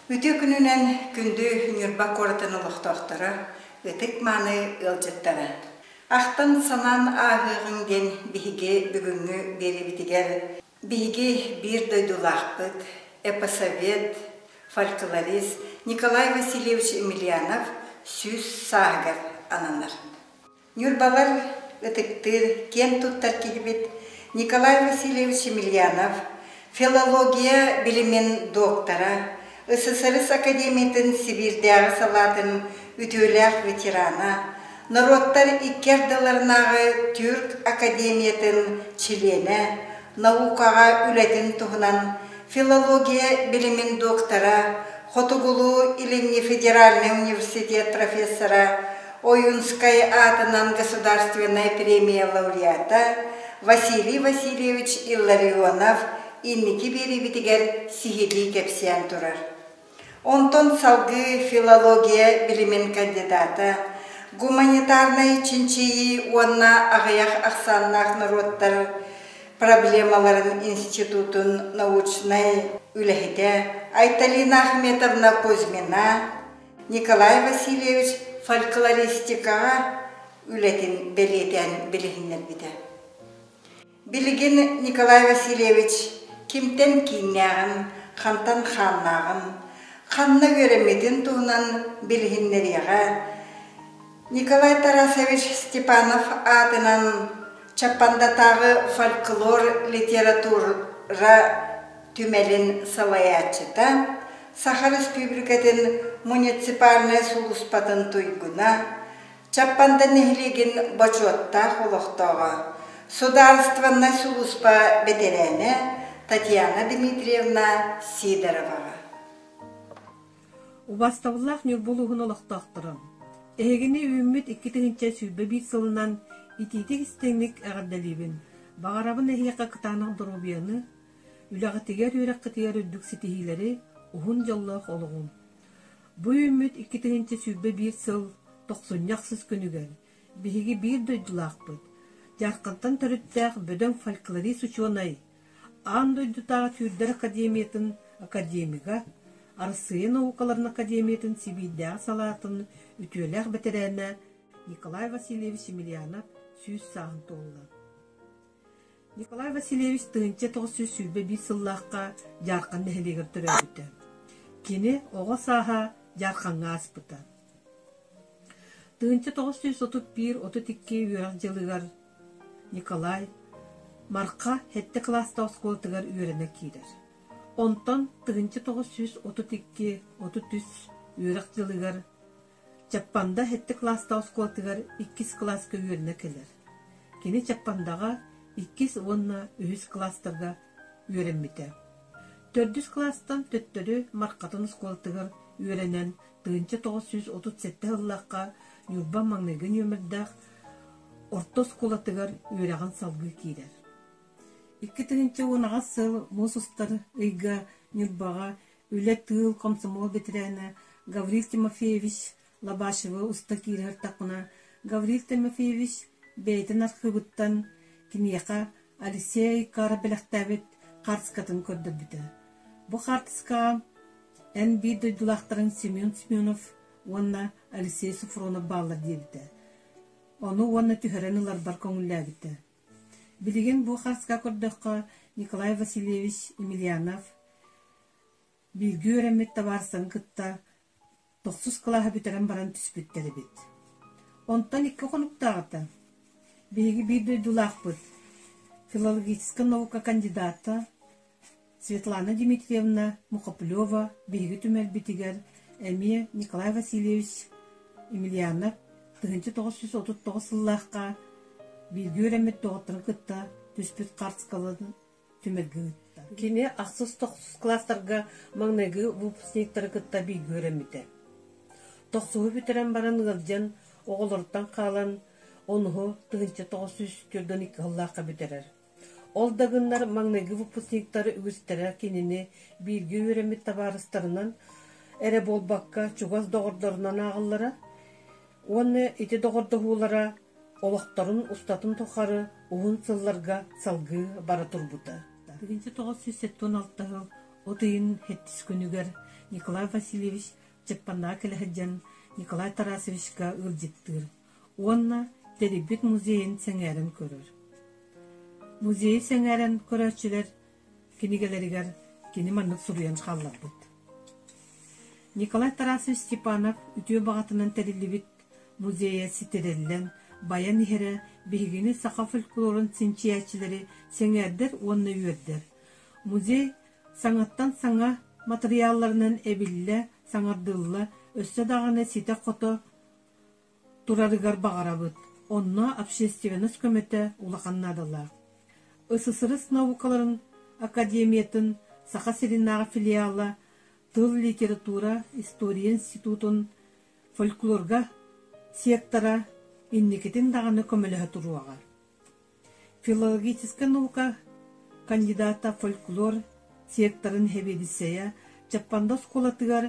Үтүө күнүнэн күндү Ньурба куоратын олохтоохторо, ытык-мааны ыалдьыттара! Ахтан-санаан ааһыаҕыҥ диэн биһиги бүгүҥҥү биэриибитигэр биһиги биир дойдулаахпыт, эпосовед, фольклорист Николай Васильевич Емельянов 100 сааһыгар ананар. Ньурбалар ытыктыыр, киэн туттар киһибит Николай Васильевич Емельянов, филология билимин доктора, СССР Академиятын Сибиирдээҕи салаатын үтүөлээх ветерана, норуоттар икки ардыларынааҕы Түрк академиятын чилиэнэ, наукаҕа үлэтин туһунан филология билимин доктора, Хотугулуу-Илиҥҥи федеральнай университет профессора, Ойуунскай аатынан государственнай премия лауреата Василий Васильевич Илларионов инники биэриибитигэр сиһилии кэпсээн турар. Онтон салгыы филология билимин кандидата, гуманитарнай чинчийии уонна аҕыйах ахсааннаах норуоттар проблемаларын институтун научнай үлэһитэ Айталина Ахметовна Кузьмина, Николай Васильевич фольклористикаҕа үлэтин бэлиэтээн билиһиннэрбитэ. Билигин Николай Васильевич кимтэн кииннээҕин, хантан хааннааҕын, ханна үөрэммитин туһунан билиһиннэриэҕэ. Николай Тарасович Степанов аатынан Чаппандатааҕы фольклор литература түмэлин салайааччыта, Саха Республикатын муниципальнай сулууспатын туйгуна, Чаппанда нэһилиэгин бочуоттаах олохтооҕо, судаарыстыбаннай сулууспа бэтэрээнэ Татьяна Дмитриевна Сидороваҕа. Убастабыллаах Ньурба улууһун олохтоохторо! Эһигини үүммүт 2021 сылынан итиитик-истиҥник эҕэрдэлиибин! Баҕарабын эһиэхэ кытаанах доруобуйаны, Үлэҕитигэр, үөрэххитигэр үрдүк ситиһиилэри, уһун дьоллоох олоҕу. Бу үүммүт 2021 сыл тохсунньу ахсыс күнүгэр биһиги биир дойдулаахпыт, Дьаархантан төрүттээх бөдөҥ фольклорист учуонай, Аан дойдутааҕы түүрдэр академиятын академига, Арассыыйа наукаларын академиятын Сибиирдээҕи салаатын үтүөлээх бэтэрээнэ Николай Васильевич Емельянов 100 сааһын туолла. Николай Васильевич 1921 сыллаахха Дьаархан нэһилиэгэр төрөөбүтэ. Кини оҕо сааһа Дьаархаҥҥа ааспыта. 1931-32 үөрэх дьылыгар Николай Марха сэттэ кылаастаах оскуолатыгар үөрэнэ киирэр. Онтон 1932-33 үөрэх дьылыгар Чаппанда сэттэ кылаастаах оскуолатыгар иккис кылааска үөрэнэ кэлэр. Кини Чаппандаҕа иккис уонна үһүс кылаастарга үөрэммитэ. Төрдүс кылаастан төттөрү Мархатын оскуолатыгар үөрэнэн 1937 сыллаахха Ньурба маҥнайгы нүөмэрдээх орто оскуолатыгар үөрэҕин салгыы киирэр. 2018 сыл муус устар ыйга Ньурбаҕа Үлэ, тыыл, комсомол бэтэрээнэ Гаврил Тимофеевич Лобашевы уста киирэ сырыттахпына, Гаврил Тимофеевич бэйэтин архыыбыттан киниэхэ Алексей Кара бэлэхтээбит хаартыскатын көрдөрбүтэ. Бу хаартыскаҕа эн биир дойдулаахтарыҥ Семен Семенов уонна Алексей Софронов бааллар диэбитэ. Ону уонна түһэрэн ыларбар көҥүллээбитэ. Билигин бу хаартыска көрдөххө, Николай Васильевич Емельянов Бииргэ үөрэммит табаарыстарын кытта тохсус кылааһы бүтэрэн баран түспүттэр эбит. Онтон икки хонуктааҕыта биһиги биир дойдулаахпыт, филологическай наука кандидата Светлана Дмитриевна Мухоплева биһиги түмэлбитигэр эмиэ Николай Васильевич Емельянов 1939 сыллаахха бииргэ үөрэммит доҕотторун кытта түспүт хаартыскаларын түмэлгэ ыытта. Кини ахсыс-тохсус кылаастарга маҥнайгы выпускниктары кытта бииргэ үөрэммитэ. Тохсуһу бүтэрэн баран ыалдьан, оҕолоруттан хаалан, онуһу 1942 сыллаахха бүтэрэр. Ол да гыннар маҥнайгы выпускниктар үгүстэрэ кинини бииргэ үөрэммит табаарыстарынан эрэ буолбакка, чугас доҕордорунан ааҕыллара уонна ити доҕордоһуулара олохторун устатын тухары уһун сылларга салгыы бара турбута. 1976 сыл. От ыйын сэттис күнүгэр Николай Васильевич Чаппаннаҕа кэлэ сылдьан Николай Тарасовичка ыалдьыттыыр уонна тэрийбит музейын сэҥээрэн көрөр. Музейы сэҥээрэн көрөөччүлэр кинигэлэригэр кини маннык суруйан хаалларбыт. Николай Тарасович Степанов үтүө баҕатынан тэриллибит музейа ситэриллэн, байан иһэрэ биһигини саха фольклорун чинчийээччилэри сэҥээрдэр уонна үөрдэр. Музей саҥаттан саҥа матырыйаалларынан эбиллэ, саҥардылла, өссө даҕаны ситэ-хото турарыгар баҕарабыт. Онно общественность көмөтө улахан наадалаах. СССР наукаларын академиятын Саха сиринээҕи филиала тыл, литература, история институтун фольклорга сектора инникитин даҕаны көмөлөһө туруоҕа. Филологическай наука кандидата фольклор секторын сэбиэдиссэйэ Чаппанда оскуолатыгар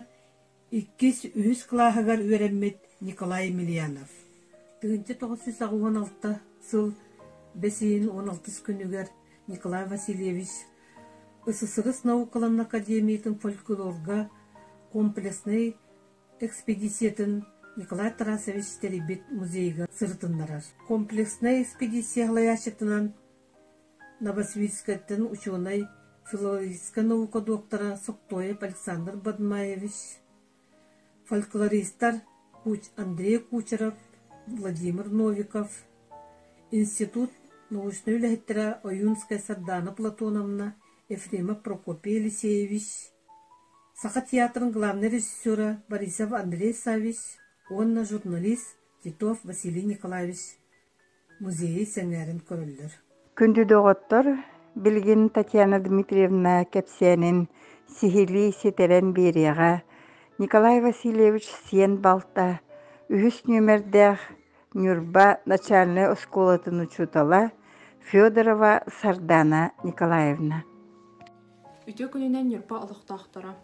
иккис, үһүс кылааһыгар үөрэммит Николай Емельянов. 1986 сыл бэс ыйын 16 күнүгэр Николай Васильевич СССР наукаларын академиятын фольклорга комплекснай экспедициятын Николай Тарасович тэрийбит музейыгар сырытыннарар. Комплекснай экспедиция салайааччытынан Новосибирскайтан учуонай, филологическай наука доктора Соктоев Александр Бадмаевич, фольклористар Андрей Кучеров, Владимир Новиков, институт научнай үлэһиттэрэ Ойуунская Сардана Платоновна, Ефремов Прокопий Елисеевич, Саха театрын главнай режиссера Борисов Андрей Саввич уонна журналист Титов Василий Николаевич музейы сэҥээрэн көрөллөр. Күндү доҕоттор, билигин Татьяна Дмитриевна кэпсээнин сиһилии ситэрэн биэриэҕэ. Николай Васильевич сиэн балта, үһүс нүөмэрдээх Ньурба начальнай оскуолатын учуутала Федорова Сардана Николаевна. Үтүө күнүнэн Ньурба олохтоохторо!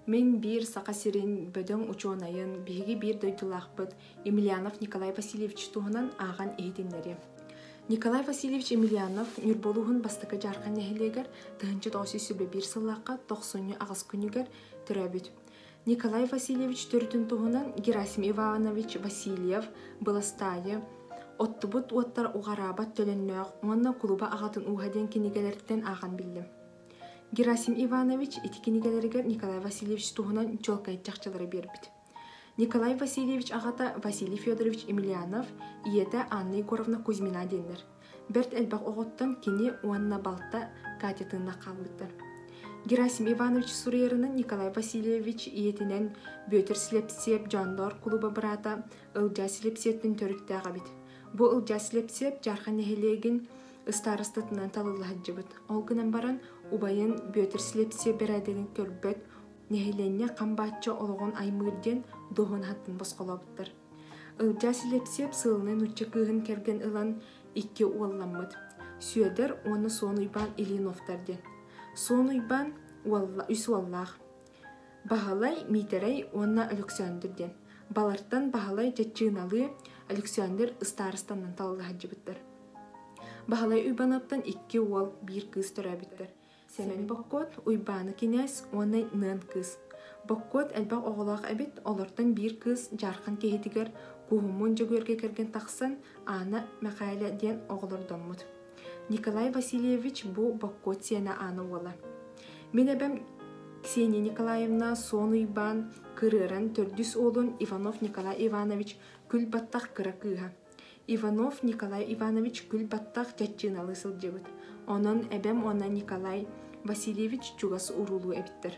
Мин биир Саха сирин бөдөҥ учуонайын, биһиги биир дойдулаахпыт Емельянов Николай Васильевич туһунан ааҕан иһитиннэриэм. Николай Васильевич Емельянов Ньурба улууһун Бастакы Дьаархан нэһилиэгэр 1921 сыллаахха тохсунньу аҕыс күнүгэр төрөөбүт. Николай Васильевич төрүтүн туһунан Герасим Иванович Васильев Быластаайы Оттубут уоттар уҕараабат төлөннөөх уонна Кулуба аҕатын ууһа диэн кинигэлэриттэн ааҕан биллим. Герасим Иванович ити кинигэлэригэр Николай Васильевич туһунан чуолкай чахчылары биэрбит. Николай Васильевич аҕата Василий Федорович Емельянов, ийэтэ Анна Егоровна Кузьмина диэннэр. Бэрт элбэх оҕоттон кини уонна балта Катя тыыннаах хаалбыттар. Герасим Иванович суруйарынан Николай Васильевич ийэтинэн Бүөтүр Силэпсиэп Дьоондоор кулуба быраата Ылдьаа Силэпсиэптэн төрүттээх эбит. Бу Ылдьаа Силэпсиэп Дьаархан нэһилиэгин ыстаарыстатынан талылла сылдьыбыт. Ол гынан баран убайын Бүөтүр Силэпсиэп бэрээдэгин көрбөт, нэһилиэнньэ хам-бааччы олоҕун аймыыр диэн дуоһунаһыттан босхолообуттар. Ылдьаа Силэпсиэп сыалынай нуучча кыыһын кэргэн ылан икки уолламмыт. Сүөдэр уонна Суон Уйбаан Ильиновтар диэн. Суон Уйбаан уолла, үс уоллаах. Баһылай, Миитэрэй уонна Александр диэн. Балартан Баһылай чаччыыналыы, Александр ыстаарыстанан талылла сылдьыбыттар. Баһылай Уйбаныаптан икки уол, биир кыыс төрөөбүттэр. Сэмэн Боккуот, Уйбааны кинээс уонна Ныан кыыс. Боккуот элбэх оҕолоох эбит, олортон биир кыыс Дьаархан киһитигэр Куһумуун Дьөгүөргэ кэргэн тахсан Аана Мэхээлэ диэн оҕолордоммут. Николай Васильевич бу Боккуот сиэнэ Аана уола. Мин эбэм Ксения Николаевна Суон Уйбаан кырыаран төрдүс уолун Иванов Николай Иванович күл баттах кыра кыыһа. Иванов Николай Иванович күл баттах чаччыыналыы сылдьыбыт. Онон эбэм уонна Николай Васильевич чугас уруулуу эбиттэр.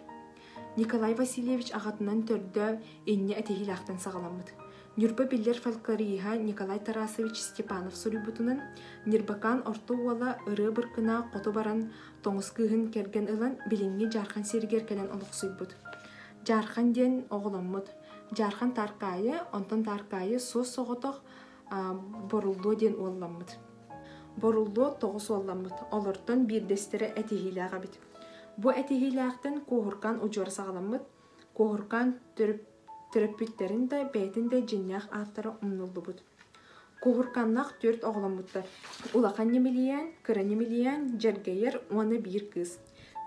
Николай Васильевич аҕатынан төрдө инньэ этиһиилээхтэн саҕаламмыт. Ньурба биллэр фольклориһа Николай Тарасович Степанов суруйбутунан, Ньырбакаан орто уола Ырыа Быркына хоту баран тоҥус кыыһын кэргэн ылан билиҥҥи Дьаархан сиригэр кэлэн олохсуйбут. Дьаархан диэн оҕоломмут. Дьаархан Тааркаайы, онтон Тааркаайы суос-соҕотох Боруллуо диэн уолламмыт. Боруллуо тоҕус уолламмыт, олортон биирдэстэрэ этиһиилээх эбит. Бу этиһиилээхтэн Куоһуркаан удьуора саҕаламмыт. Куоһуркаан төрөппүттэрин да, бэйэтин да дьиҥнээх ааттара умнуллубут. Куоһуркааннаах түөрт оҕоломмуттар: Улахан Ньэмилийээн, Кыра Ньэмилийээн, Дьэргэйэр уонна биир кыыс.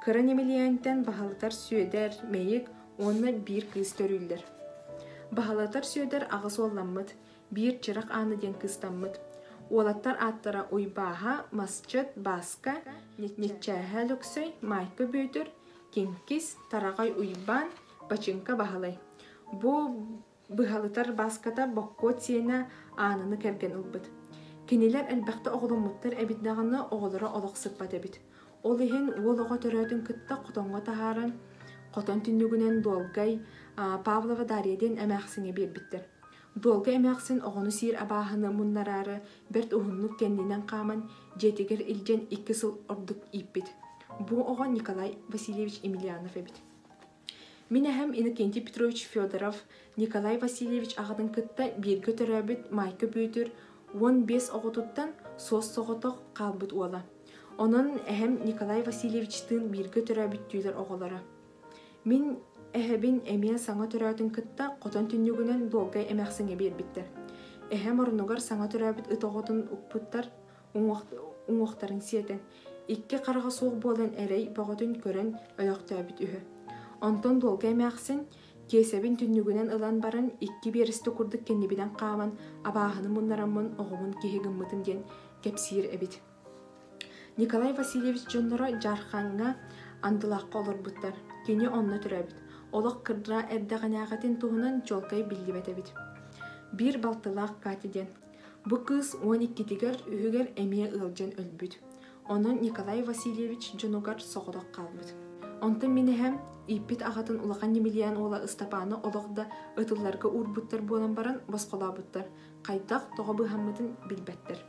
Кыра Ньэмилийээнтэн Баһылытар Сүөдэр, Мэйик уонна биир кыыс төрүүллэр. Баһылатар Сүөдэр аҕыс уолламмыт, биир Чырах Аана диэн кыыстаммыт. Уолаттар ааттара Уйбааһа, Масчыт, Бааска, Ньиччээһэ Өлөксөй, Маайка Бүөтүр, Киҥкис, Тараҕай Уйбаан, Бачыҥка Баһылай. Бу быһалытар Бааската Боккуот сиэнэ Аананы кэргэн ылбыт. Кинилэр элбэхтэ оҕоломмуттар эбит даҕаны оҕолоро олох сыппат эбит. Ол иһин уол оҕо төрөөтүн кытта хотоҥҥо таһааран, хотон түннүгүнэн Дуолгай Павлова Дарья диэн эмээхсиҥҥэ биэрбиттэр. Дуолга эмээхсин оҕону сиир абааһыны муннараары бэрт уһуннук кэннинэн хааман дьиэтигэр илдьэн икки сыл ордук ииппит. Бу оҕо Николай Васильевич Емельянов эбит. Мин эһэм Иннокентий Петрович Федоров Николай Васильевич аҕатын кытта бииргэ төрөөбүт Майка Бүөтүр 15 оҕотуттан суос-соҕотох хаалбыт уола. Онон эһэм Николай Васильевичтыын бииргэ төрөөбүт түүлэр оҕолоро. Мин эһэбин эмиэ саҥа төрөөтүн кытта хотон түннүгүнэн дуолгай эмээхсиҥҥэ биэрбиттэр. Эһэм орунугар саҥа төрөөбүт ыт оҕотун укпуттар, уҥуохтарын сиэтэн, икки хараҕа суох буолан эрэй бөҕөтүн көрөн өлөхтөөбүт үһү. Онтон дуолга эмээхсин Киэсэбин түннүгүнэн ылан баран икки биэрэстэ курдук кэннибинэн хааман абааһыны муннараммын оҕобун киһи гыммытым диэн кэпсиир эбит. Николай Васильевич дьонноро Дьаархаҥҥа Андылаахха олорбуттар. Кини онно төрөөбүт. Олох кырдьа эрдэҕинээҕитин туһунан чуолкай биллибэт эбит. Биир балтылаах Катя диэн. Бу кыыс 12-тигэр үһүгэр эмиэ ыалдьан өлбүт. Онон Николай Васильевич дьонугар соҕотох хаалбыт. Онтон мин эһэм ииппит аҕатын улахан Емельян уола Ыстапааны олох да ытылларга уурбуттар буолан баран босхолообуттар. Хайдах, тоҕо быыһаммытын билбэттэр.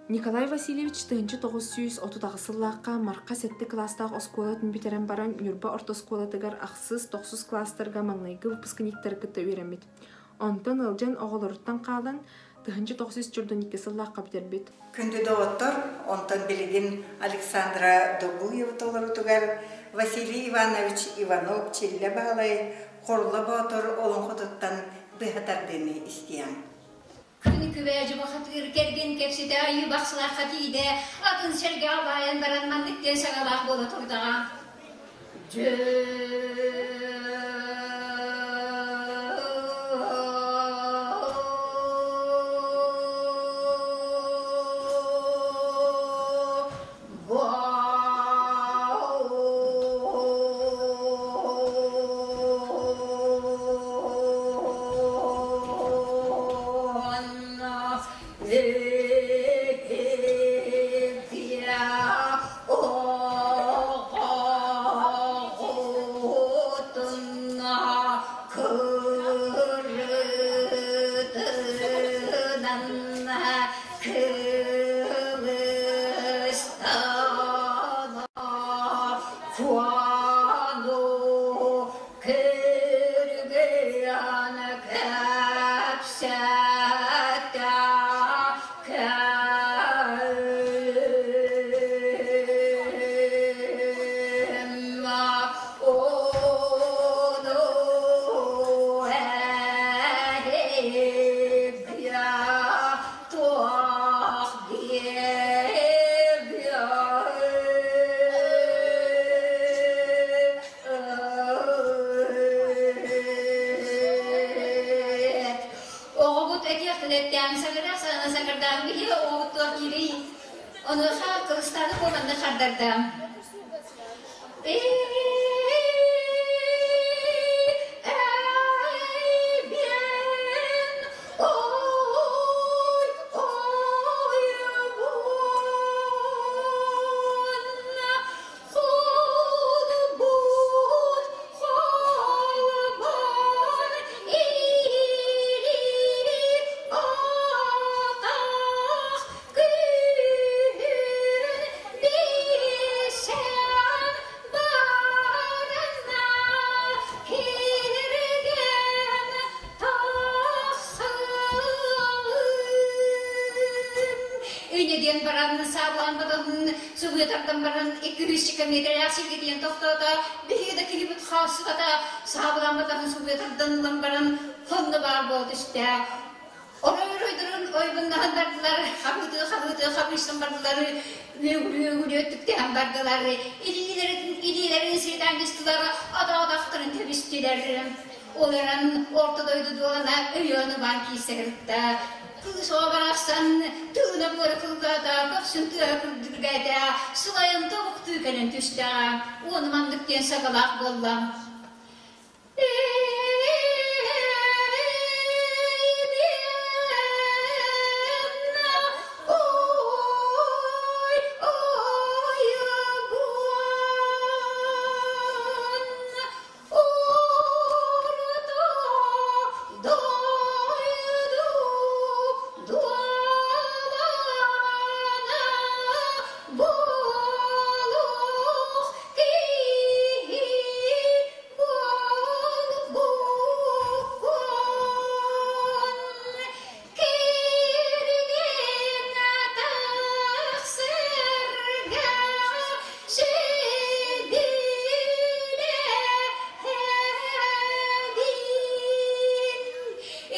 Николай Васильевич 1938 сыллаахха Марха сэттэ кылаастаах оскуолатын бүтэрэн баран Ньурба орто оскуолатыгар ахсыс, тохсус кылаастарга маҥнайгы выпускниктары кытта үөрэммит. Онтон ыалдьан оҕолоруттан хаалан 1942 сыллаахха бүтэрбит. Күндү доҕоттор, онтон билигин Александра Догуева толорутугар Василий Иванович Иванов Чиллэ Баһылай Хорула Боотур олоҥхотуттан быһа тардыыны истиэҕиҥ. Күн күбээ дьыбахатыыр кэргэн кэпсэтэ айыы бахсылаахха тиийдэ, атын сэргэҕэ баайан баран маннык диэн саҥалаах буола турдаҕа. Дьэ Оҕобут этиэхтэн саҥара саҥа саҥардаан биһи оҕобут туох диирий онуоха кылыстааны куоманна хардарда Үнэ диэн баран саалаан батан субуйа тардан баран икки үс кэмиэтэлээх сиргэ тиийэн тохтоото биһиги да киһибит хаалсыбата саабылаан батан субуйа тардан ылан баран хонно баар буола түстэ. Орой-оройдорун ойбуннаһан бардылар, хабыытыы-хабыытыы хабыйсан бардылар, үөгүлүү-үөгүлүү өттүктэһэн бардылар, илиилэрин, илиилэрин сиэтэн истилэр, адаа-адахтарын тэбистилэр. Ол эрэн орто дойду дуолана өйөөнү баан киирсэ сырытта. Кыыс оҕо барахсан тыына буора кылгаата, көхсүн тыаһа күрдүргээтэ, сылайан тобуктуу кэлэн түстэҕэ. Уону маннык диэн сагалаах буолла.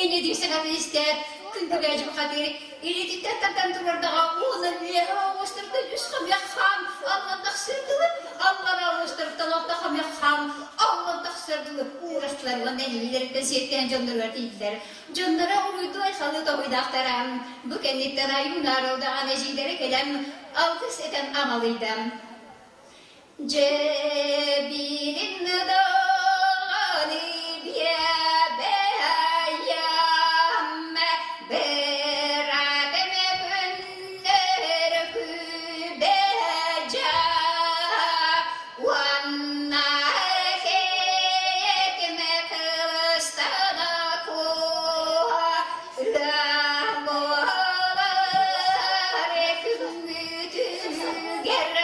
Инньэ дии санаатын истээт, күн күбээдьи бухатыыр илиититтэн тардан турардаҕа уонна үөһэ оҕустартан үс хамыйах хаан аллан тахсыар дылы, аллара оҕустартан алта хамыйах хаан аллан тахсыар дылы уурастылар уонна илиилэриттэн сиэттээн дьонноругар тиийдилэр. Дьонноро уруйдуу-айхаллыы тоһуйдаахтара. Бу кэнниттэн айыунаар ылдаҕан эдьиийдэрэ кэлэн алгыс этэн амалыйда. Дьэ биирин даҕаны биэбэйэм, быраатым күннэр күбэдьэ, уонна хиэтимэ кылыстана куо, Ыам буолар күммүтүгэр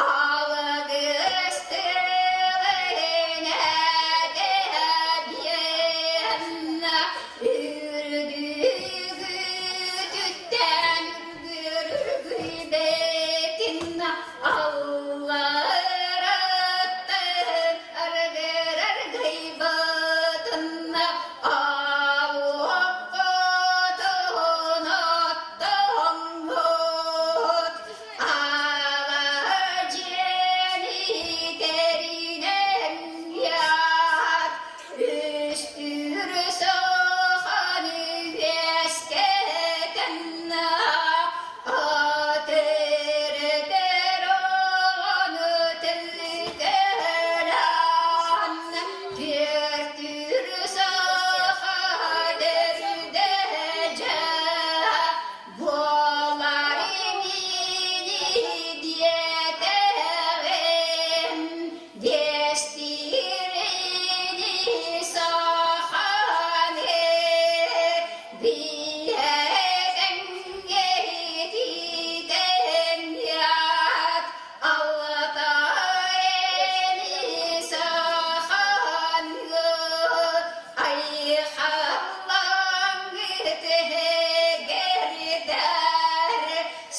Алгыс тылын этэбиэн, үрдүгүтүттэн үргүбэтин аллараттан аргыраргыйбытын Алуоккотун оттоҥҥут Ала дьиэни тэринэн ят Үстүүр саханы үөскэтэн Атырдыр оҕону тэллэтэлээн Түөртүүр саха дэрдэдьэ Буолар имини диэтэҕим, диэстиирини саханы биһэтэҥҥэ ят Алтайни саханы айхаллаҥҥыт эһэгэрдэр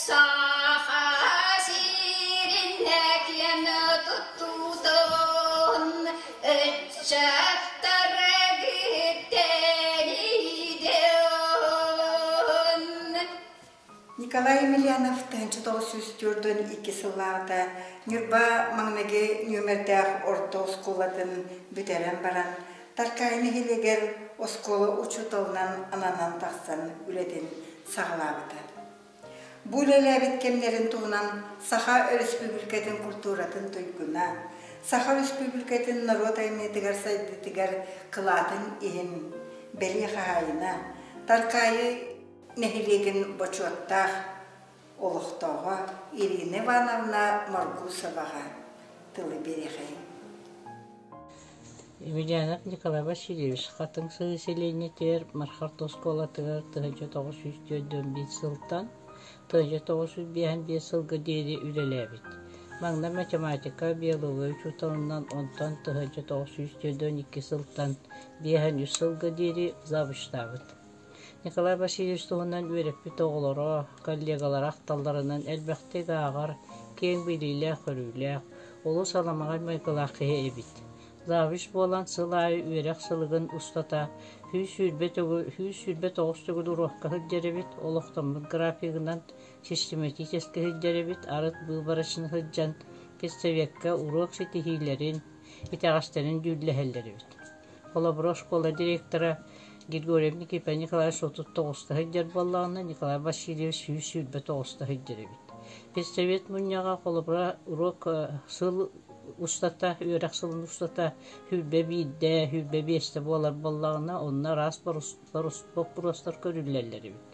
Саха сирин киэн туттуутун ыччаттаргыттэнидеон. Николай Емельянов 1942 сыллааҕыта Ньурба маҥнайгы нүөмэрдээх орто оскуолатын бүтэрэн баран, Таркаайы нэһилиэгэр оскуола учууталынан ананан тахсан үлэтин саҕалаабыта. Бу үлэлээбит кэмнэрин туһунан Саха Өрөспүүбүлүкэтин культуратын туйгуна, Саха Өрөспүүбүлүкэтин норуот айымньытыгар сайдыытыгар кылаатын иһин бэлиэ хаһаайына, Таркаайы нэһилиэгин бочуоттаах олохтооҕо Ирина Ивановна Моргусоваҕа тылы биэриэхэйиҥ. Емельянов Николай Васильевич Хатыҥ Сыһыы сэлиэнньэтигэр Мархарт оскуолатыгар 1941 сылтан 1955 сылга диэри үлэлээбит. Маҥнай математика, биология учууталынан, онтон 1942 сылтан 53 сылга диэри завучтаабыт. Николай Васильевич туһунан үөрэппит оҕолоро, коллегалара ахталларынан элбэхтик ааҕар, киэҥ билиилээх-көрүүлээх, олус аламаҕай майгылаах киһи эбит. Завуч буолан сыл аайы үөрэх сылыгын устата 129 төгүл уруокка сылдьар эбит, олохтоммут графигынан систематически сылдьар эбит, арыт выборочно сылдьан педсовекка уруок ситиһиилэрин, итэҕэстэрин дьүүллэһэллэр эбит. Холобура, оскуола директора Григорьев Никита Николаевич 39 сылдьар буоллаҕына, Николай Васильевич 129 сылдьар эбит. Педсовет мунньаҕа холобура уруок сыл устата, үөрэх сылын устата 21-дэ, 25-тэ буолар буоллаҕына, онно араас боппуруостар көрүллэллэр эбит.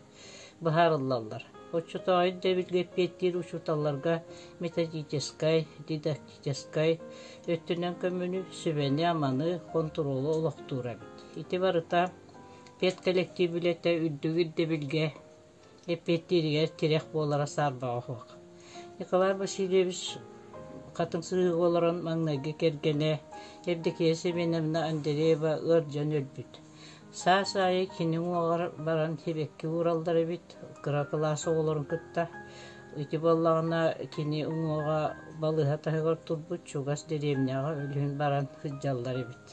Быһаарыллаллар. Оччотооҕу ирдэбилгэ эппиэттиир учууталларга методическай, дидактическай өттүнэн көмөнү, сүбэни-аманы, хонтуруолу олохтуур эбит. Ити барыта педкэлэктиип үлэтэ үрдүк ирдэбилгэ эппиэттииригэр тирэх буолара саарбаҕа суох. Николай Васильевич хатыҥ сыһыыга олорон маҥнайгы кэргэнэ Евдокия Семеновна Андреева ыалдьан өлбүт. Саас аайы кини уҥуоҕар баран сибэкки уураллар эбит, кыра кылаас оҕолорун кытта. Ити буоллаҕына кини уҥуоҕа балыыһа таһыгар турбут чугас дэриэбинэҕэ өлүһүн баран сылдьаллар эбит.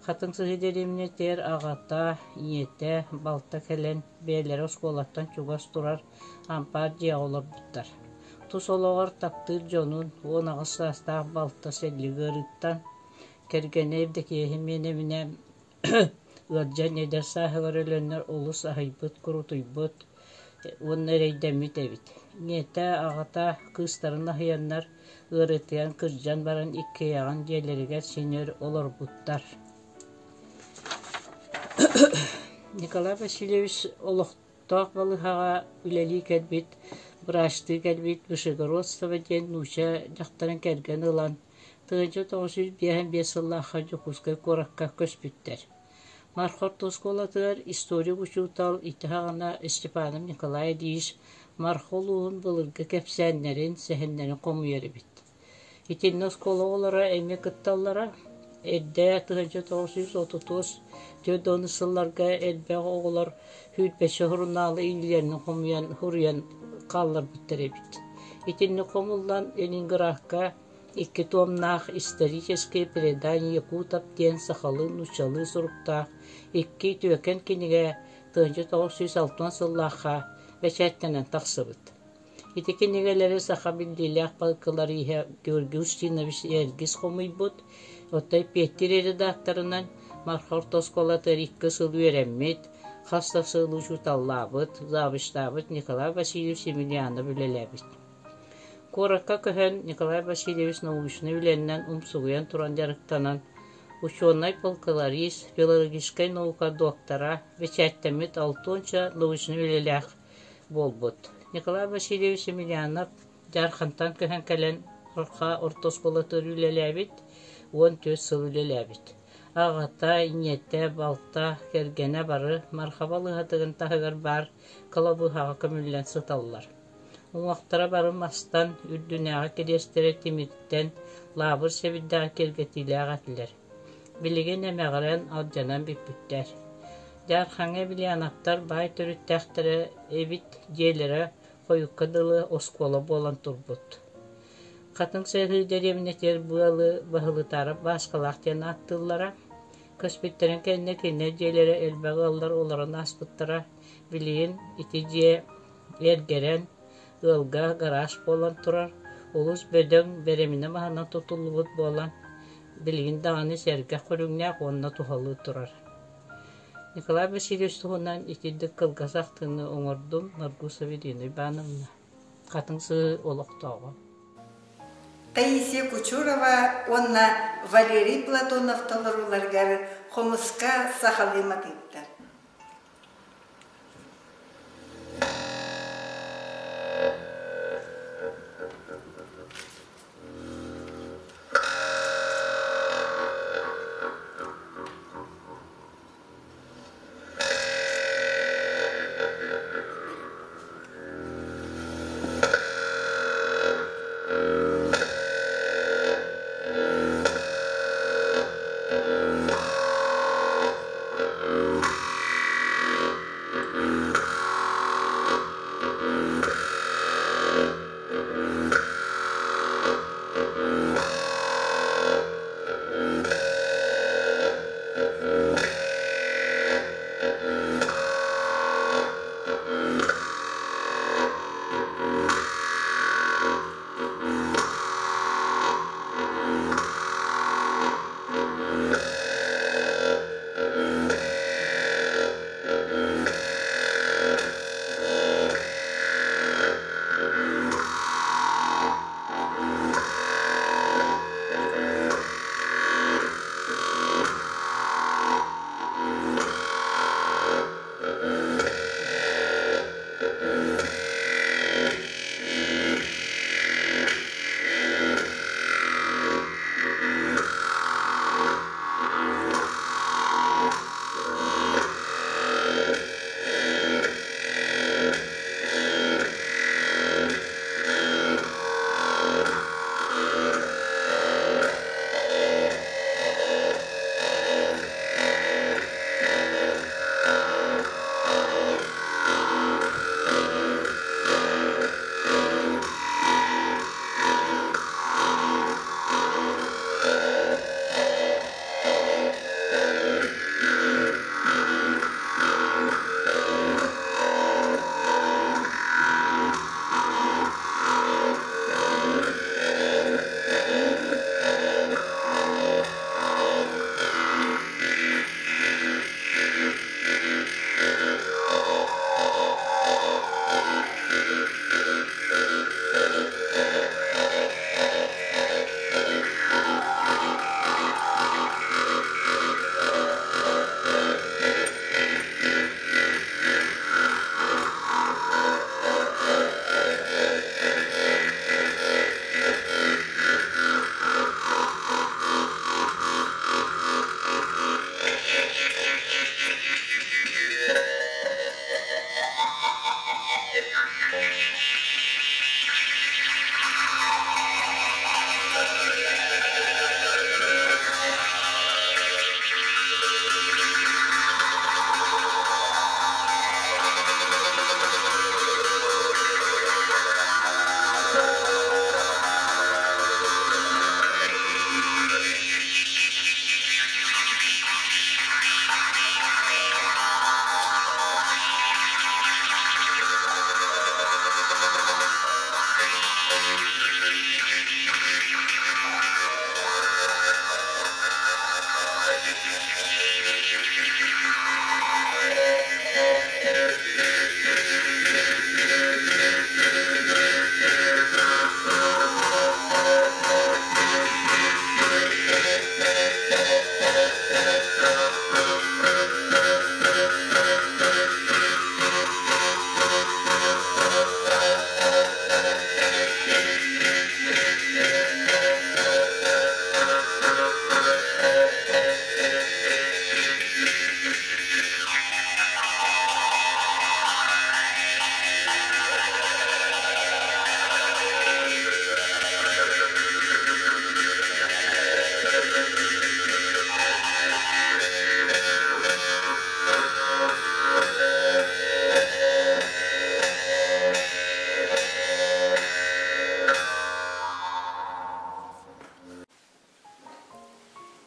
Хатыҥ Сыһыы дэриэбинэтигэр аҕата, ийэтэ, балта кэлэн бэйэлэрэ оскуолаттан чугас турар ампаар дьиэҕэ олорбуттар. Тус олоҕор таптыыр дьонун 18 саастаах балта сэллик ыарыыттан, кэргэнэ Евдокия Семеновна Ыалдьан эдэр сааһыгар өлөннөр олус аһыйбыт, курутуйбут уонна эрэйдэммит эбит. Ийэтэ, аҕата кыыстарын аһыйаннар ыарытыйан кырдьан баран иккиэйэҕин дьиэлэригэр син өр олорбуттар. Николай Васильевич олохтоох балыыһаҕа үлэлии кэлбит, быраастыы кэлбит Вышегородцева диэн нуучча дьахтарын кэргэн ылан 1955 сыллаахха Дьокуускай куоракка көспүттэр. Марха орто оскуолатыгар историк учуутал ити саҕана Степанов Николай Ильич Марха улууһун былыргы кэпсээннэрин, сэһэннэрин хомуйар эбит. Итиннэ оскуола оҕолоро эмиэ кытталлара. Эрдэ 1934 сылларга элбэх оҕолор сүүрбэччэ сурунаалы илиилэринэн хомуйан суруйан хаалларбыттар эбит. Итинник хомуллан Ленинградка икки туомнаах «Исторические предания якутов» диэн сахалыы-нууччалыы суруктаах икки үтүөкэн кинигэ 1960 сыллаахха бэчээттэнэн тахсыбыт. Ити кинигэлэри саха биллиилээх полкылариһа Георгий Устинович Эргис хомуйбут, оттон Петр редакторынан Марха орто оскуолатыгар икки сыл үөрэммит, хас да сыл учууталлаабыт, завучтаабыт Николай Васильевич Емельянов үлэлээбит. Куоракка көһөн Николай Васильевич научнай үлэннэн умсугуйан туран дьарыктанан, учуонай-фольклорист, филологическай наука доктора, бэчээттэммит алтыанча научнай үлэлээх буолбут. Николай Васильевич Емельянов Дьаархантан көһөн кэлэн Орха орто оскуолатыгар үлэлээбит, 14 сыл үлэлээбит. Аҕата, ийэтэ, балта, кэргэнэ бары Марха балыыһатын таһыгар баар кылабыыһаҕа көмүллэн сыталлар. Уҥуохтара бары мастан, үрдүнээҕи кириэстэрэ тимиртэн, лаабыр сэбирдэҕэ киэргэтиилээх этилэр. Билигин эмэҕирэн, алдьанан бүппүттэр. Дьаархаҥҥа Емельяновтар баай төрүттээхтэрэ эбит дьиэлэрэ хойукка дылы оскуола буолан турбут. Хатыҥ Сыһыы дэриэбинэтигэр быалы Баһылытаарап Бааскалаах диэн ааттыыллара. Көспүттэрин кэннэ кинилэр дьиэлэрэ элбэх ыаллар олорон ааспыттара. Билигин ити дьиэ Эргэрэн, ыалга гараж буолан турар, олус бөдөҥ бэрэминэ маһынан тутуллубут буолан, билигин даҕаны сэргэх көрүҥнээх уонна туһалыы турар. Николай Васильевич туһунан итинник кылгас ахтыыны оҥордум Наргусова Ирина Ивановна, Хатыҥ Сыһыы олохтооҕо. Таисия Кучурова уонна Валерий Платонов толорууларыгар хомуска сахалыы матыыптар.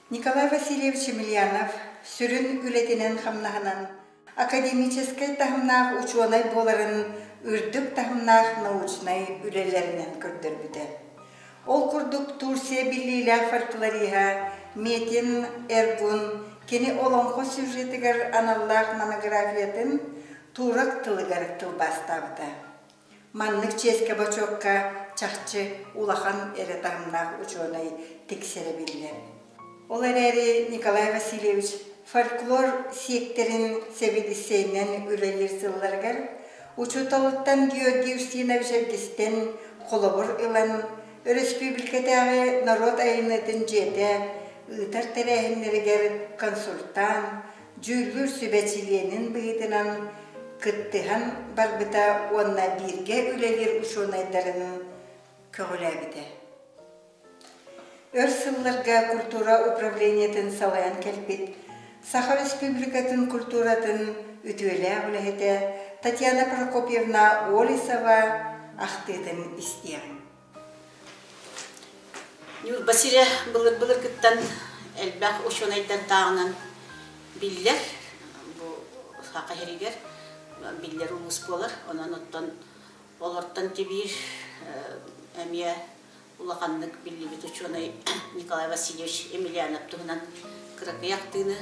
Николай Васильевич Емельянов сүрүн үлэтинэн-хамнаһынан академическай таһымнаах учуонай буоларын үрдүк таһымнаах научнай үлэлэринэн көрдөрбүтэ. Ол курдук Турция биллиилээх фольклориһа Метин Эргун кини олоҥхо сюжетыгар аналлаах монографиятын турок тылыгар тылбаастаабыта. Маннык чиэскэ-бочуокка чахчы улахан эрэ таһымнаах учуонай тиксэрэ биллэр. Ол эрээри Николай Васильевич фольклор сиэктэрин сэбиэдиссэйинэн үлэлиир сылларыгар учууталыттан Георгий Устинович Эргистэн холобур ылан, өрөспүүбүлүкэтээҕи норуот айымньытын дьиэтэ ыытар тэрээһиннэригэр консультант, дьүүллүүр сүбэ чилиэнин быһыытынан кыттыһан барбыта уонна бииргэ үлэлиир учуонайдарын көҕүлээбитэ. Өр сылларга культура управлениетын салайан кэлбит Саха Республикатын культуратын үтүөлээх үлэһитэ Татьяна Прокопьевна Олесова ахтыытын истиэҕиҥ. Ньурба сирэ былыр-былыргыттан элбэх учуонайдардааҕынан биллэр. Бу Саха сиригэр биллэр улуус буолар. Онон оттон олортон тибиир эмиэ улаханнык биллибит учуонай Николай Васильевич Емельянов туһунан кыракый ахтыыны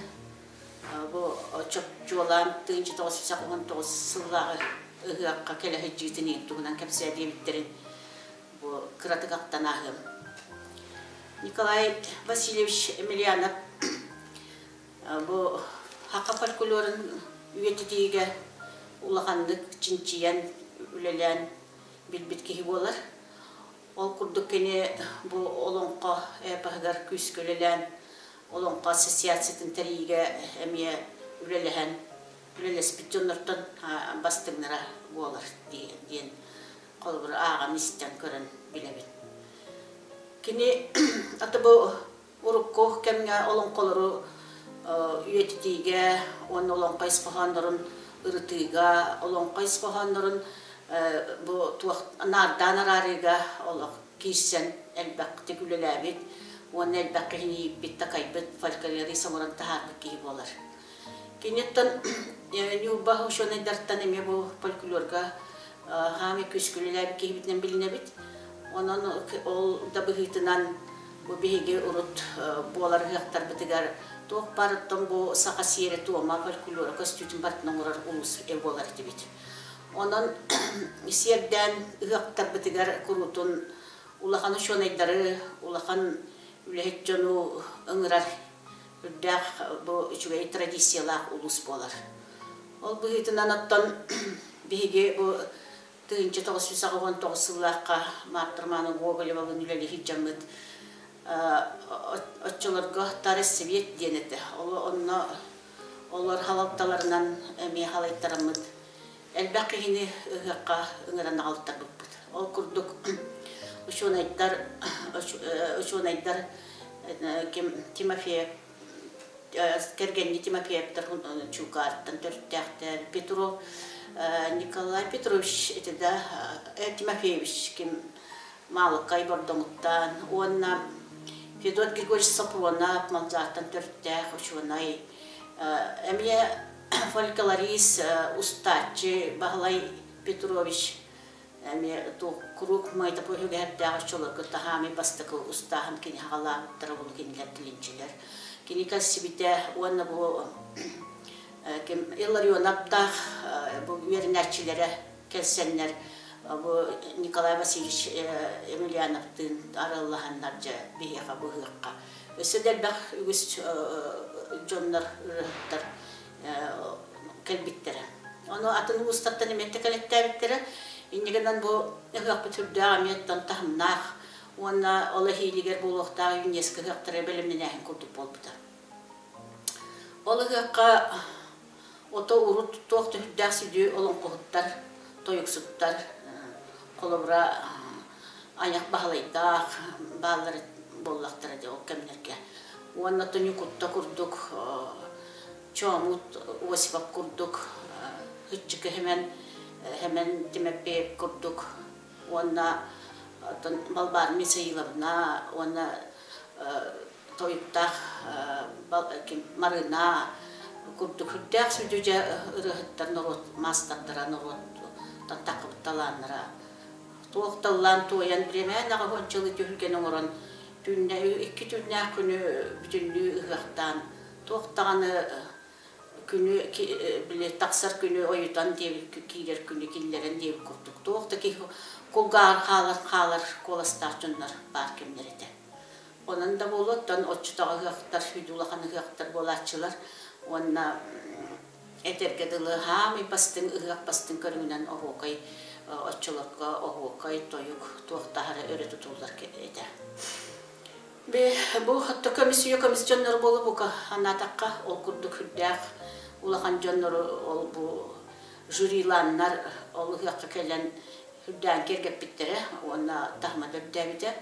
бу чопчуолаан 1919 сыллааҕы ыһыахха кэлэ сылдьыытын иһин туһунан кэпсээ диэбиттэрин бу кыратык ахтан ааһыам. Николай Васильевич Емельянов бу саха фольклорун үйэтитиигэ улаханнык чинчийэн үлэлээн билбит киһи буолар. Ол курдук кини бу олоҥхо эпоһыгар күүскэ үлэлээн, олоҥхо ассоциациятын тэрийиигэ эмиэ үлэлэһэн, үлэлэспит дьоннортон бастыҥнара буолар диэн холобур ааҕан истэн көрөн билэбин. Кини аты бу Урукку кэмҥэ олоҥхолору үйэтитиигэ уонна олоҥхо ис хоһооннорун ырытыыга, олоҥхо ис хоһооннорун бу туох наардаан араарыыга олох киирсэн элбэхтик үлэлээбит уонна элбэх киһини ииппит, такайбыт, фольклорист оҥорон таһаарбыт киһи буолар. Киниттэн Ньурба учуонайдартан эмиэ бу фольклорга хаамай күүскэ үлэлээбит киһибитинэн билинэбит. Онон ол да быһыытынан Бу биһиги урут буолар ыһыахтарбытыгар туох баарыттан бу саха сиэрэ-туома, фольклора көстүүтүн барытын оҥорор улуус буолар этибит. Онон сиэрдээн ыһыахтарбытыгар куруутун улахан учуонайдары, улахан үлэһит дьону ыҥырар үрдээх бу үчүгэй традициялаах улуус буолар. Ол быһыытынан оттон биһиги бу 1989 сыллаахха Марта Романова Гоголевалыын үлэлии сылдьаммыт оччолорго Тарас-Свет диэн этэ. Ол онно олор халалталарынан эмиэ халайтараммыт элбэх киһини ыһыахха ыҥыран аҕалтарбыппыт. Ол курдук учуонайдар учуонайдар ким Тимофеев кэргэнни Тимофеевтар Чуукаартан төрүттээхтэр. Петров Николай Петрович ити да Тимофеевич ким Маалыкай Бордоҥуттан уонна Федот Григорьевич Сопронов Малдьаартан төрүттээх учуонай эмиэ фольклорист устааччы Баһылай Петрович Эмиэ туох куруук майтапы үгэһэрдээх оччолорго таһаамай бастакы устааһын кини хаҕалаабыттара буолу кинилэр тилинчилэр. Кини кэлсибитэ уонна бу ким Илларионовтаах бу үөрэнээччилэрэ кэлсэннэр бу Николай Васильевич Емельяновтыын арыаллаһаннар дьэ биһиэхэ бу ыһыахха өссө да элбэх үгүс дьоннор ырыаһыттар кэлбиттэрэ. Ону атын улуустартан эмиэ кэлэттээбиттэрэ. Инньэ гынан бу ыһыахпыт сүрдээх эмиэ таһымнаах уонна ол эһиилигэр буолуохтаах ЮНЕСКО ыһыахтара бэлэмнэнээһин курдук буолбута. Ол ыһыахха ото урут туох түһүрдээх сүдү олоҥхоһуттар, тойуксуттар, холобура айах баһылайдаах бааллар буоллахтара дии ол кэмнэргэ. Уонна Тоньукутта курдук, Чоомут Осипов курдук, Һыччыкы Хэмэн, Хэмэн Тимэппиэп курдук уонна Балбаар Мисаиловна уонна тойуктаах Марына курдук сүрдээх сүдү дьэ ырыаһыттар норуот маастардара норуоттан таххыбыт талааннара туох таллаан туойан бириэмээн аҕыһуончалы түһүлгэни оҥорон түүннэ икки түүннээх күнү бүтүннүү ыһыахтаан туох даҕаны күнү били тахсар күнү ойутан диэбит киирэр күнү киллэрэн диэбит курдук туох да киһи кулгааҕар хаалар хаалар куоластаах дьоннор баар кэмнэр этэ. Онон да буолуо, оттон оччотооҕу ыһыахтар, сүдү улахан ыһыахтар буолааччылар уонна этэргэ дылы хаамый бастыҥ ыһыах бастыҥ көрүҥүнэн оһуокай оччолорго оһуокай, тойук туох да аһара өрө тутуллар этэ. Бу хатта көмүс үйэ көмүс дьоннору буолу бука анаатахха ол курдук сүрдээх улахан дьоннору ол бу жюрилааннар ол ыһыахха кэлэн сүрдээн киэргэппиттэрэ уонна таһыма да үрдээбитэ.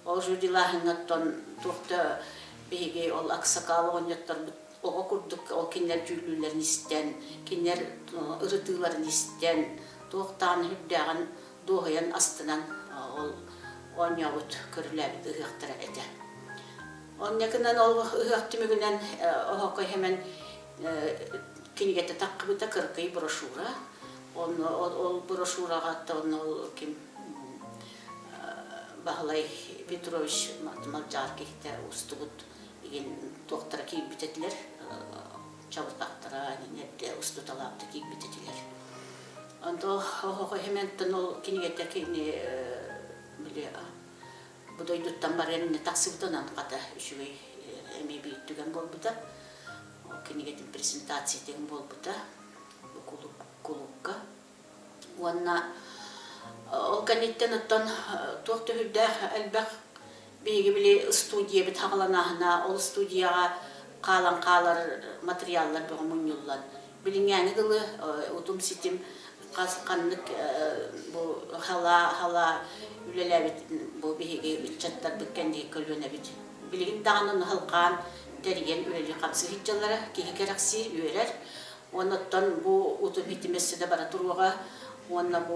Ол жюрилааһыҥҥа оттон туох да биһиги ол аксакал оҕонньотторбут оҕо курдук ол кинилэр дьүүллүүллэрин истэн, кинилэр ырытыыларын истэн, туох даҕаны сүрдээҕин дуоһуйан астынан ол оонньообут, көрүлээбит ыһыахтара этэ. Онньакынан ол ыһыах түмүгүнэн Оһоокой Хэмэн кинигэтэ таххыбыта кыракый брошюра. Ол брошюраҕа ол ким Баһылай Петрович Малдьаар киһитэ устубут игин туохтара киирбит этилэр, чабырҕахтара эрдэ устуталаабыта киирбит этилэр. Онто оһоҕо Хэмэнтэн ол кинигэтэ кини били бу дойдуттан баран иннэ тахсыбыта онон хата үчүгэй эмиэ биир түгэн буолбута. Ол кинигэтин презентациятын буолбута бу кулуупка. Уонна ол кэнниттэн оттон туох төһүрдээх элбэх биһиги били студиябыт хаҕаланааһына ол студияҕа хаалан хаалар материаллар бөҕө мунньуллан билиҥҥээҥи дылы утум ситим хас ханнык бу халаа халаа үлэлээбит бу биһиги ыччаттарбыт кэнники көлүөнэбит билигин даҕаны ону халҕаан тэрийэн үлэлии хамсыы сылдьаллара киһи кэрэхсиир үөрэр Уонна оттон бу утум итим өссө да бара туруоҕа уонна бу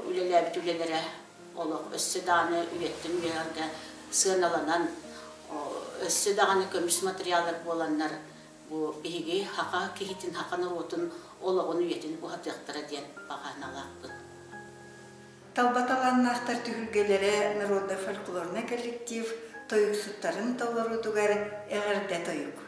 үлэлээбит үлэлэрэ олох өссө даҕаны үйэттэн үйэлэргэ сыаналанан, өссө даҕаны көмүс материаллар буоланнар бу биһиги саха киһитин, саха норуотун олоҕун үйэтин уһатыахтара диэн баҕа санаалаахпын. Талба талааннаахтар түһүлгэлэрэ народнай фольклорнай коллектив тойуксуттарын толоруутугар эҕэрдэ тойук.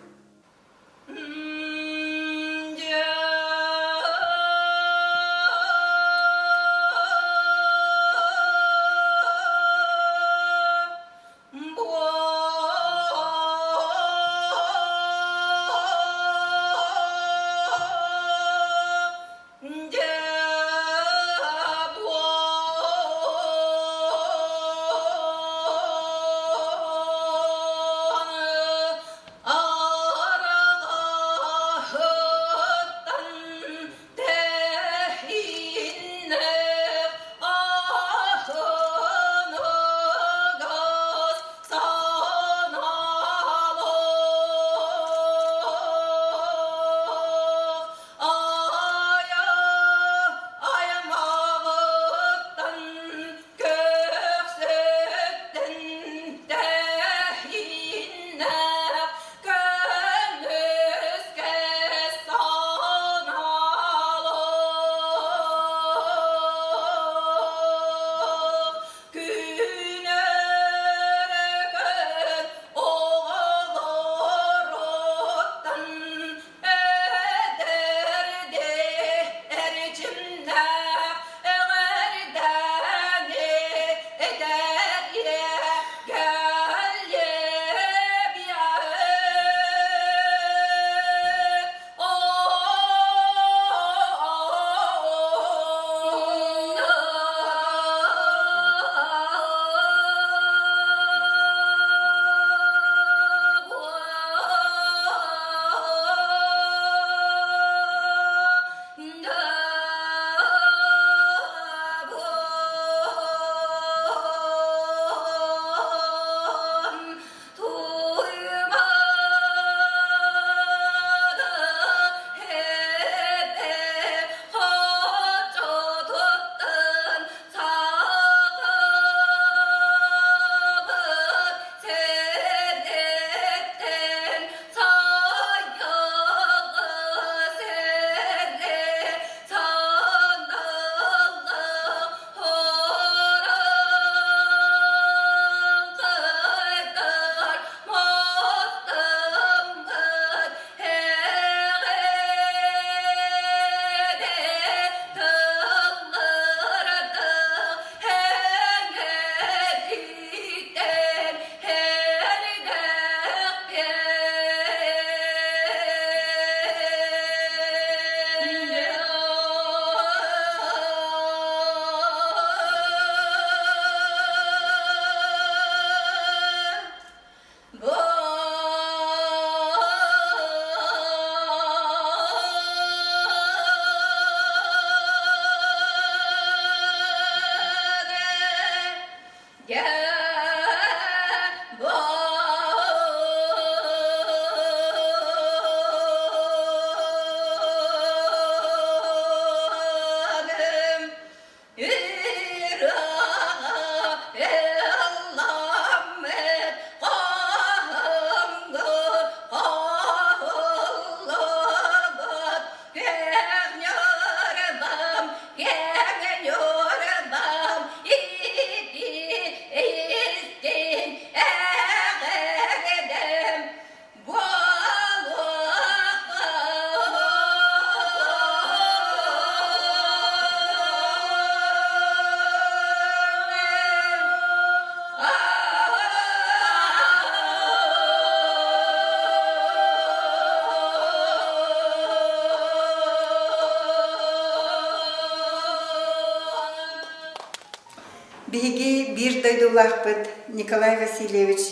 Биһиги биир дойдулаахпыт Николай Васильевич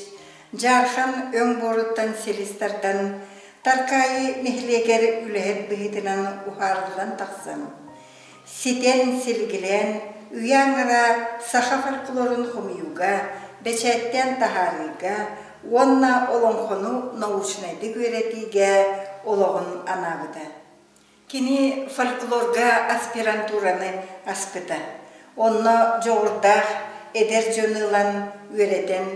Дьаархан өҥ буоруттан силис тардан, Таркаайы нэһилиэгэр үлэһит быһыытынан уһаарыллан тахсан, ситэн силигилээн, үйэ аҥара саха фольклорун хомуйууга, бэчээттээн таһаарыыга уонна олоҥхону научнайдык үөрэтиигэ олоҕун анаабыта. Кини фольклорга аспирантураны аспыта. Онно дьоҕурдаах эдэр дьону ылан үөрэтэн,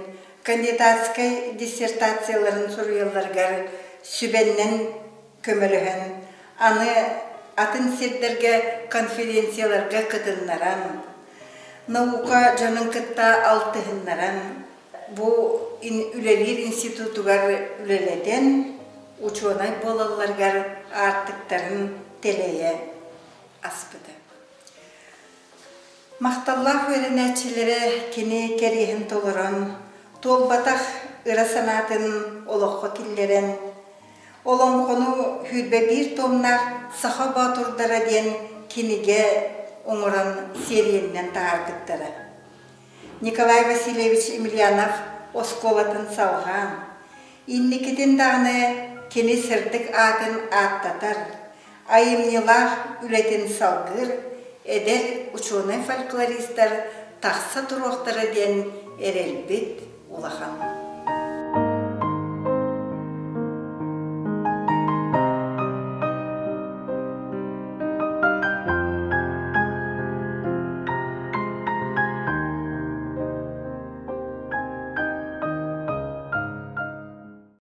кандидатскай диссертацияларын суруйалларыгар сүбэннэн көмөлөһөн, аны атын сирдэргэ конференцияларга кытыннаран, наука дьонун кытта алтыһыннаран, бу үлэлиир институтугар үлэлэтэн, учуонай буолалларыгар аартыктарын тэлэйэ аспыта. Махталлаах үөрэнээччилэрэ кини кэриэһин толорон, туолбатах ыра санаатын олоххо киллэрэн, олоҥхону 21 томнаах «Саха боотурдара» диэн кинигэ оҥорон сиэрийэннэн таһаарбыттара. Николай Васильевич Емельянов оскуолатын салҕаан, инникитин даҕаны кини сырдык аатын ааттатар, айымньылаах үлэтин салгыыр эдэр учуонай-фольклористар тахса туруохтара диэн эрэлбит улахан.